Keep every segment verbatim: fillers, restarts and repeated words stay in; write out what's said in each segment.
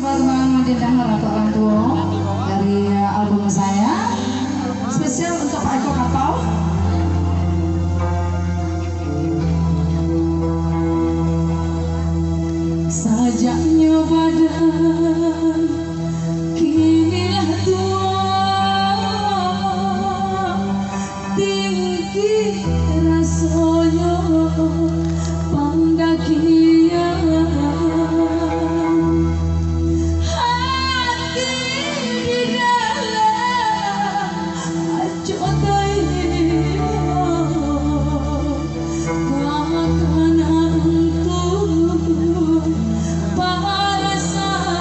Lagu Madendang Ratu Orang Tuo dari album saya. Spesial untuk Pak Eko Kapau. Sajaknyo badan kini lah tuo, tinggi rasonyo pandakian. Hati di dalam acok tayo, ka kana untuak parasaian.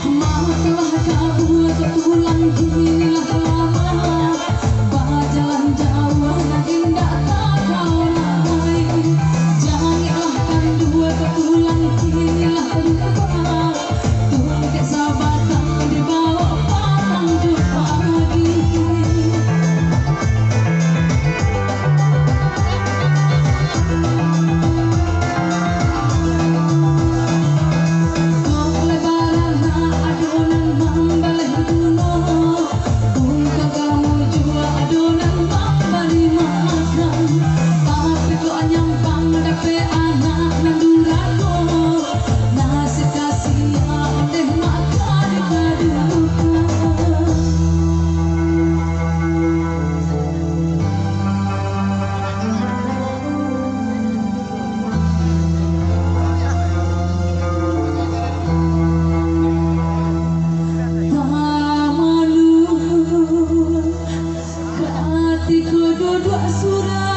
Maaflah kabua tulang, kini lah lama. Bajalan jauah nan indak takau lai. Jangeklah kandua tulang, kini lah lupa. Tungkek sabatang dibao patang jo pagi. Kok lebaran nak ado nan mambaleh guno, untuak kamu juo ado nan mambari makan. Tapi kok nyampang dapek anak nan durako, nasib kasiah ondeh maka dikadukan. Tamalu katiko duduak surang.